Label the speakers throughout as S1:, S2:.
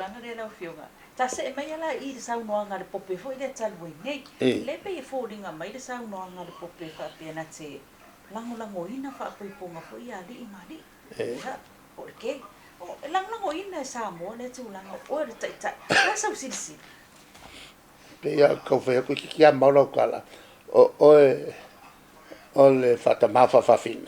S1: tulaga lea lau Afioga. Ta see mai lava la i i le saunoaga a le Pope foi lea talu ai nei. Lea pei e foliga mai le saunoaga a le Pope faapea na te lagolagoina faaipoipoga foi ia alii ma alii. Ia, po o le ke. E lagolagoina e Samoa lea tulaga, o oe o le taitai. O le a sau silasila?
S2: Pei lava ona tau fai atu, toeitiiti lava mau lau tala, o oe o le faatama faafafine.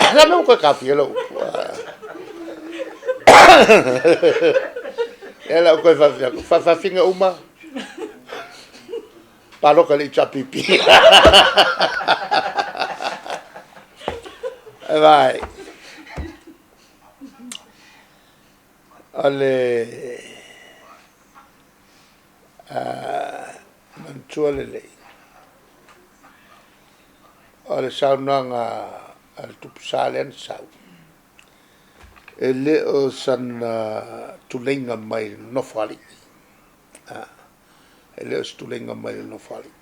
S2: O le a le mea ua toe taofia ai lau upu? Ia o le a ou toe faafia atu, faafafine uma, palota i le HRPP. Vai. O le manatua lelei, o le saunoaga a le Tupu Sa lea na sau, e le o sana tuleiga mai le Nofoalii, e le o se tuleiga mai le Nofoalii.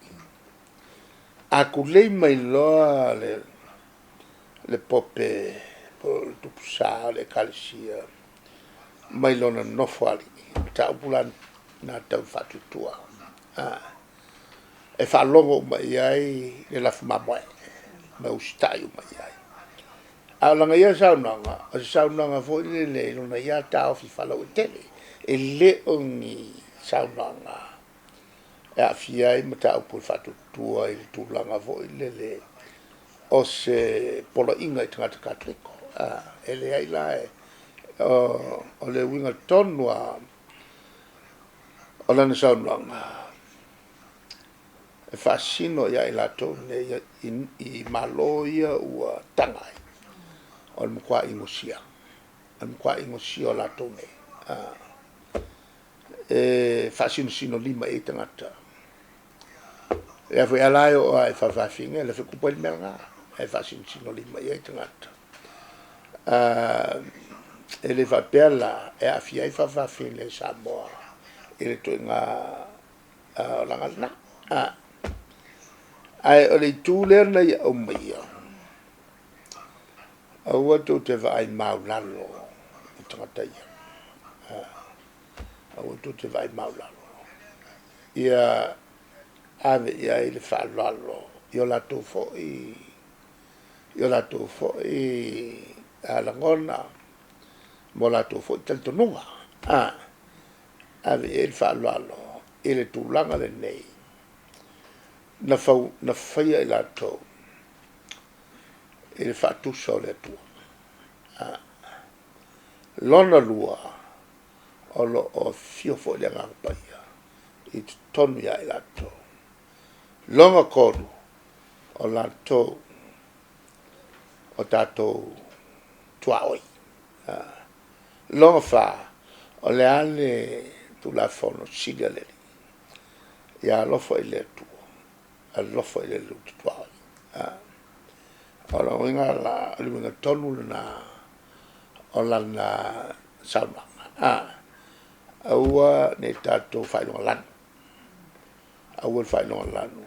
S2: A tulei mai loa le Pope po o le Tupu Sa o le Ekalesia mai lona Nofoalii, mataupu la na tau faatuatua, e faalogo uma i ai le lafu mamoe ma usitai uma i ai. A o lana ia saunoaga, o se saunoaga foi lele i lona ia taofi faalauaitele, e le o ni saunoaga e aafia ai mataupu e faatuatua i le tulaga foi lele o se poloaiga i tagata Katoliko. E leai la, o le uiga tonu lava o lana saunoaga, e faasino ia i latou nei i Malo ia ua taga ai, o le matua inosia, o le matua inosia o latou nei. E faasinosinolima i ai tagata. Lea foi lava la e oo lava i faafafine, lea foi e tupu ai le mea lena, e faasinosinolima i ai tagata. E le faapea la e aafia ai faafafine Samoa i le ituaiga olaga lena. Ae o le itu lea na ia aumaia, aua tou te vaai maulalo i tagata ia. Aua tou te vaai maulalo. Ia ave i ai le faaaloalo i o latou foi i o latou foi lagona ma o latou foi talitonuga. Ave i ai le faaaloalo i le tulaga lenei na na faia i latou i le faatusa o le Atua. Lona lua, o lo o afio foi le Agaga Paia i totonu ia i latou. Lona tolu, o latou o tatou tuaoi. Lona fa, o le a le Tulafono Sili a le Alii? Ia alofa i le Atua, alofa i le lua tuaoi. O lona uiga la, o le uiga tonu lena o lana saunoaga. Aua ne i tatou faailogalanu, aua le faailogalanu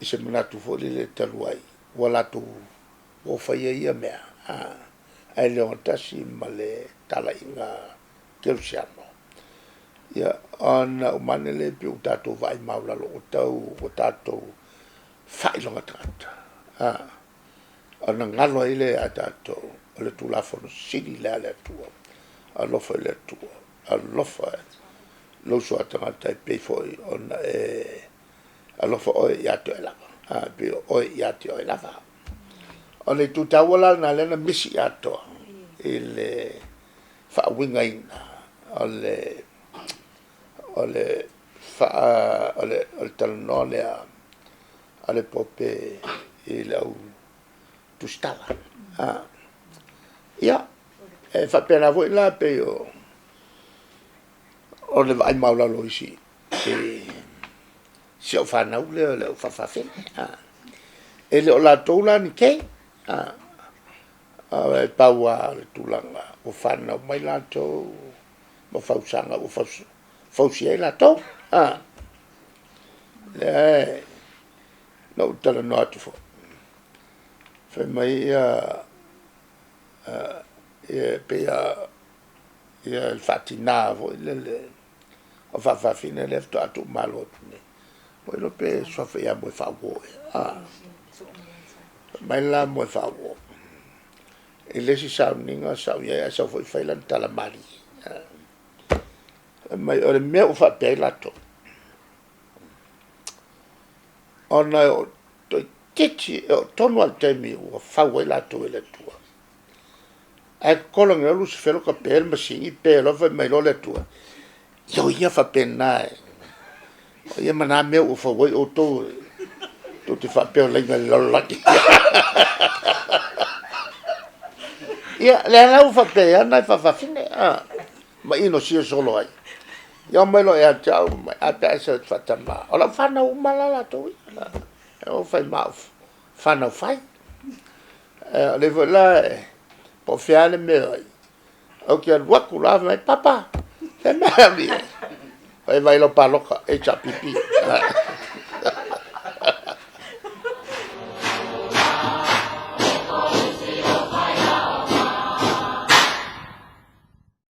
S2: i se manatu foi lele talu ai ua latou ua faia ia mea, ae le ogatasi ma le talaiga kerisiano. Ia, ona uma ane lea pei ua tatou vaai maulalo ua tau ua tatou faailoga tagata, ona galo ai lea ia tatou o le Tulafono Sili lea a le Atua, alofa i le Atua, alofa lou uso a tagata e pei foi ona e alofa oe ia te oe lava, e pei o oe ia te oe lava. O le itu taua la lena lea na misi atoa i le faauigaina o le o le faa o le o le talanoa lea a le Pope i le au tusitala. Ia, e faapena foi la pei o o le vaai maulalo o isi i si au fanau lea o le au faafafine. E le o latou la ni kei, e pau lava o le tulaga ua fanau mai latou ma fausaga ua fausia ai latou. Lea na ou talanoa atu foi. Fai mai ia ia pei a ia le faatina foi lele o faafafine lea faatoa tuumalo atu nei. Ua iloa pe suafa ia Moefaauo ea. A. Fai mai la Moefaauo, i le isi sauniga sa ou i ai ae sau foi fai lana tala malie. Fai mai o le mea ua faapea ai latou, ona e oo toeitiiti, e oo tonu lava i le taimi ua fau ai latou e le Atua. Ae totola nei loa Lusifelo tape le masini pe loa fai mai loa le Atua, ia o ia faapena e, o ia ma na mea ua fau ai outou tou te faapea o laina i le lalolagi. Ia, lea la ua faapea ai lava nai faafafine, a, ma inosia solo ai. Ia omai loa ia te au, a pe a e sau e te faatama. O lau fanau uma la latou ia, e o fai ma au fanau fai. O lea foi la, po o fea lava le mea o i ai, ou te alu atu loa fai mai, Papa, fea le mea e alu i ai? Fai, vaai i lau palota HRPP.